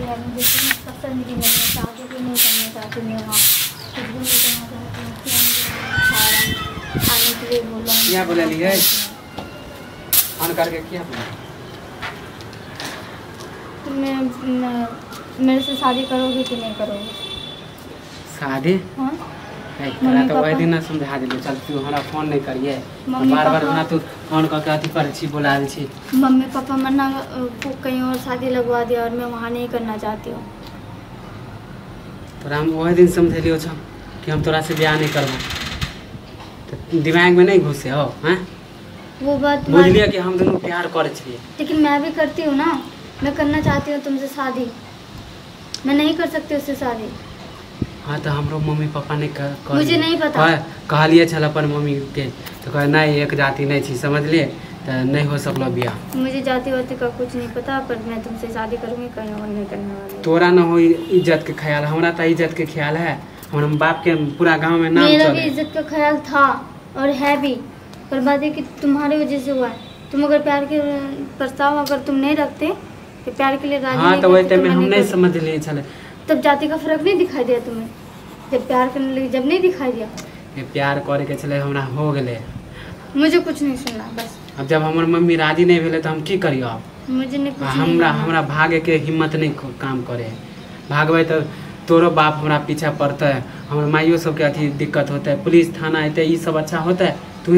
है मुझे तुम्हें पसंद भी नहीं है, शादी भी नहीं करना चाहती मैं, वहाँ कुछ भी नहीं करना चाहती हूँ। आने के लिए बोला क्या बोला लिए ऑन करके क्या बोला? तुम्हें मेरे से शादी करोगे कि नहीं करोगे? शादी? हाँ। तोरा तो वही दिन ना समझा दिलो, चल तू हमरा फोन नहीं करिए बार बार ना, तू फोन करके अथी करै छी, बोला छी। मम्मी पापा मना को कहीं और शादी लगवा दिया और मैं वहाँ नहीं करना चाहती हूँ। तोरा हम वही दिन समझेलियो छ कि हम तोरा से ब्याह नहीं करबो, तो दिमाग में नहीं घुसे हो। हैं वो बात बुझ लिया कि हम दोनों प्यार करै छियै, लेकिन मैं भी करती हूँ ना, मैं करना चाहती हूँ तुमसे शादी, मैं नहीं कर सकती उससे शादी। हाँ तो हमरो मम्मी पापा ने मुझे नहीं पता कहलिए छल अपन मम्मी के, तो कहे नहीं एक जाति नहीं छी, समझलिए, तो नहीं हो सकलो बियाह। मुझे जाति वाति का कुछ नहीं पता, पर मैं तुमसे शादी करूँगी, कहीं और नहीं करने वाली। तोरा न हो इज्जत के ख्याल, हमरा तो इज्जत के ख्याल है, हमरा बाप के पूरा गाँव में नाम। मेरा भी इज्जत का ख्याल था और है भी, पर बात है कि तुम्हारी वजह से हुआ है। तुम अगर प्यार के प्रस्ताव अगर तुम नहीं रखते कि प्यार के लिए राजी। हाँ तो वही टाइम में हम नहीं समझ लिए छले, तब जाति का फर्क नहीं दिखाई दिया तुम्हें, जब प्यार करने लगे जब नहीं दिखाई दिया। ये प्यार करे के छले हमरा हो गेले। मुझे कुछ नहीं सुनना बस। अब जब हमर मम्मी राजी नहीं भेले तो हम की करियो? अब मुझे नहीं कुछ, हमरा हमरा भागे के हिम्मत नहीं काम करे, भागबै तो तोरो बाप हमरा पीछा पड़ते, हमर माइयो सबके अथी दिक्कत होते, पुलिस थाना एते, ई सब अच्छा होता है? तू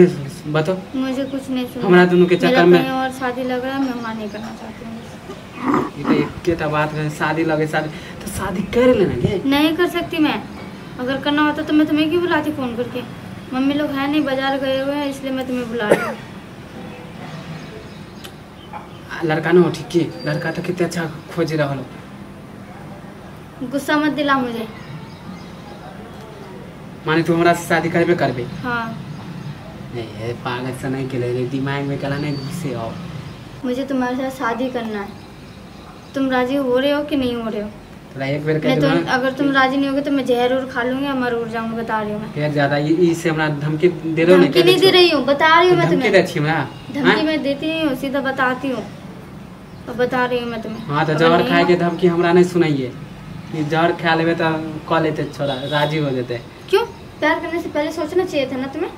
बतो। मुझे कुछ नहीं सुनना, हमरा दोनों के चक्कर में और शादी लग रहा है, मैं वहाँ नहीं करना चाहती हूँ। ये तो एकेटा बात है, शादी लगे शादी तो शादी कर लेना गे। नहीं कर सकती मैं, अगर करना होता तो मैं तुम्हें क्यों बुलाती फोन करके? मम्मी लोग है नहीं, बाजार गए हुए हैं, इसलिए मैं तुम्हें बुला रही हूँ। लड़का न हो ठीक है, लड़का तो कितने अच्छा खोज रहा हो। गुस्सा मत दिला मुझे। माने तू हमरा से शादी करबे करबे? हाँ। नहीं पागल से नहीं के दिमाग में कला नहीं घुसे। आओ मुझे तुम्हारे साथ शादी करना है, तुम राजी हो रहे हो कि नहीं हो रहे हो? तोरा एक बेर कह तो, अगर तुम राजी नहीं होगे तो मैं जहर और खा लूंगी और मर उड़ जाऊंगी, बता रही हूँ मैं। फिर ज्यादा इससे हमरा धमकी दे रहे हो? धमकी नहीं दे रही हूँ, बता रही हूँ मैं तुम्हें। धमकी दे छी हमरा? धमकी मैं देती नहीं हूँ, सीधा बताती हूँ और बता रही हूँ मैं तुम्हें। हाँ तो जहर खाए के धमकी हमरा नहीं सुनाइए, जहर खा लेबे तो कह लेते छोरा राजी हो जेते। क्यों? प्यार करने से पहले सोचना चाहिए था ना तुम्हें।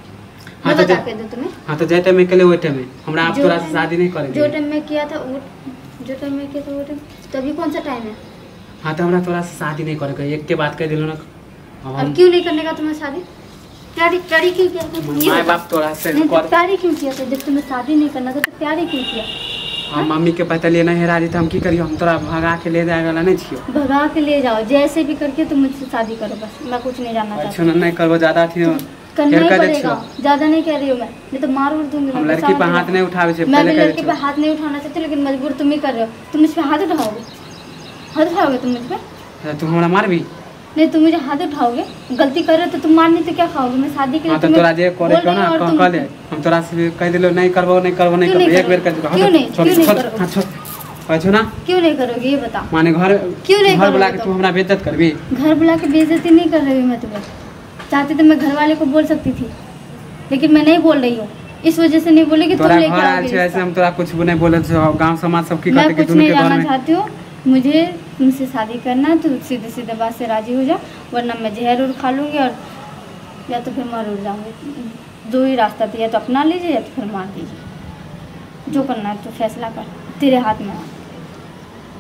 हाँ तो बता के दो तुम्हें। हाँ तो जै टाइम में केले ओइ टाइम में हमरा आप तोरा से शादी नहीं करे। जो टाइम में किया था वो, जो टाइम में किया था वो टाइम, तो अभी कौन सा टाइम है? हाँ तो हमरा तोरा से शादी नहीं करे, एक के बात कह दिलो ना। अब क्यों नहीं करने का तुम्हें शादी? प्यारी प्यारी क्यों किया था? माय बाप तोरा से प्यारी क्यों किया था? जब तुम्हें शादी नहीं करना था तो प्यारी क्यों किया? हाँ मम्मी के बतलिए नहीं राजी तो हम की करियो, हम तोरा भगा के ले जाए वाला नहीं छियो। भगा के ले जाओ जैसे भी करके, तुम मुझसे शादी करो बस, मैं कुछ नहीं जानना चाहती। नहीं करबो ज्यादा थी करना ही पड़ेगा, ज्यादा नहीं कह रही हूँ मैं, नहीं तो मार उड़ दूंगी। हम लड़की पे हाथ नहीं उठावे छे, मैं भी लड़की पे हाथ नहीं उठाना चाहती, लेकिन मजबूर तुम ही कर रहे हो। तुम मुझ पे हाथ उठाओगे? हाथ उठाओगे तुम मुझ पे? तू हमरा मारबी? नहीं, तुम मुझे हाथ उठाओगे, गलती कर रहे हो तो तुम मारनी तो क्या खाओगे? मैं शादी के लिए तो तोरा जे करे को ना कह ले, हम तोरा से कह दिलो नहीं करबो नहीं करबो नहीं करबो, एक बेर कह दिलो। क्यों नहीं? क्यों नहीं करोगे? हां छोड़, कहछो ना क्यों नहीं करोगे ये बता। माने घर क्यों नहीं घर बुला के तू हमरा बेइज्जत करबी? घर बुला के बेइज्जती नहीं कर रही हूं मैं तुम्हें, चाहती तो मैं घर वाले को बोल सकती थी, लेकिन मैं नहीं बोल रही हूँ, इस वजह से नहीं बोले कि तुम लेके आओगे। ऐसे हम तोरा कुछ नहीं बोले, गांव समाज सब की कहते कि कुछ नहीं जानना चाहती हूँ, मुझे तुमसे शादी करना है, तो सीधे सीधे बात से राजी हो जा, वरना मैं जहर उड़ खा लूँगी और या तो फिर मर उड़ जाऊँगी। दो ही रास्ता था, या तो अपना लीजिए या तो फिर मार दीजिए, जो करना है तो फैसला कर, तेरे हाथ में।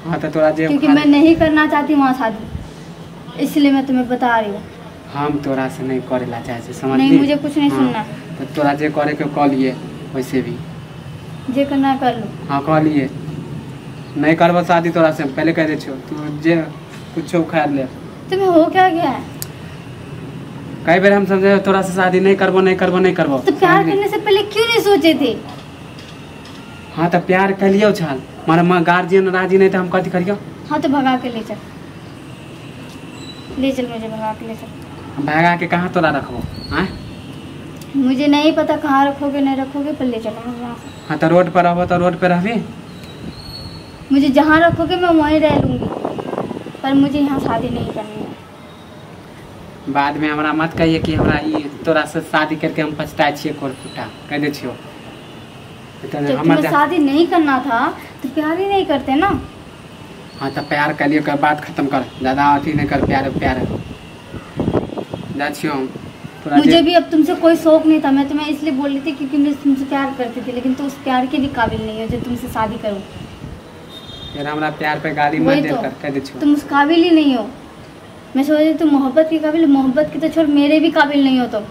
हाँ तो तोरा क्योंकि मैं नहीं करना चाहती वहाँ शादी, इसलिए मैं तुम्हें बता रही हूँ। हम तोरा से नहीं करेला चाहे, समझ नहीं? मुझे कुछ नहीं सुनना। तो तोरा जे करे के कह लिए, वैसे भी जे करना कर लो। हाँ कह लिए नहीं करबो शादी तोरा से, पहले कह दे छियो, तू जे कुछ उखाड़ ले। तुम्हें हो क्या गया है? कई बार हम समझे तोरा से शादी नहीं करबो नहीं करबो नहीं करबो। तो प्यार करने से पहले क्यों नहीं सोचे थे? हाँ तो प्यार कर लियो छाल, मारा माँ गार्जियन राजी नहीं तो हम कथी करियो? हाँ तो भगा के ले चल, ले चल मुझे भगा के ले चल। भगा के कहाँ तोरा रखबो? हाँ मुझे नहीं पता कहाँ रखोगे नहीं रखोगे, पर ले चलो वहाँ से। हाँ तो रोड पर रहबो तो रोड पे रहबी? मुझे जहाँ रखोगे मैं वहीं रह लूँगी, पर मुझे यहाँ शादी नहीं करनी है। बाद में हमरा मत कहिए कि हमरा ये तोरा से शादी करके हम पछताए छियै, कोर फुटा कह दे छियो। जब तुम्हें शादी नहीं करना था तो प्यार ही नहीं करते ना। हाँ तो प्यार कलियो कर बात खत्म कर, ज्यादा अथी नहीं कर, प्यार प्यार जा छियो तोरा मुझे भी अब तुमसे कोई शौक नहीं था, मैं तुम्हें इसलिए बोल रही थी क्योंकि मैं तुमसे प्यार करती थी, लेकिन तुम उस प्यार के भी काबिल नहीं हो जो तुमसे शादी करूँ। यार हमरा प्यार पे गाली मत वही दे तो। कर, कह दे छियो। तुम उस काबिल ही नहीं हो। मैं सोच रही तुम मोहब्बत के काबिल, मोहब्बत की तो छोड़ मेरे भी काबिल नहीं हो तुम।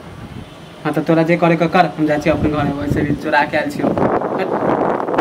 हाँ तो तोरा जे करे के कर, हम जा छियो अपन घर, वैसे भी चोरा के आयल छियो। हट।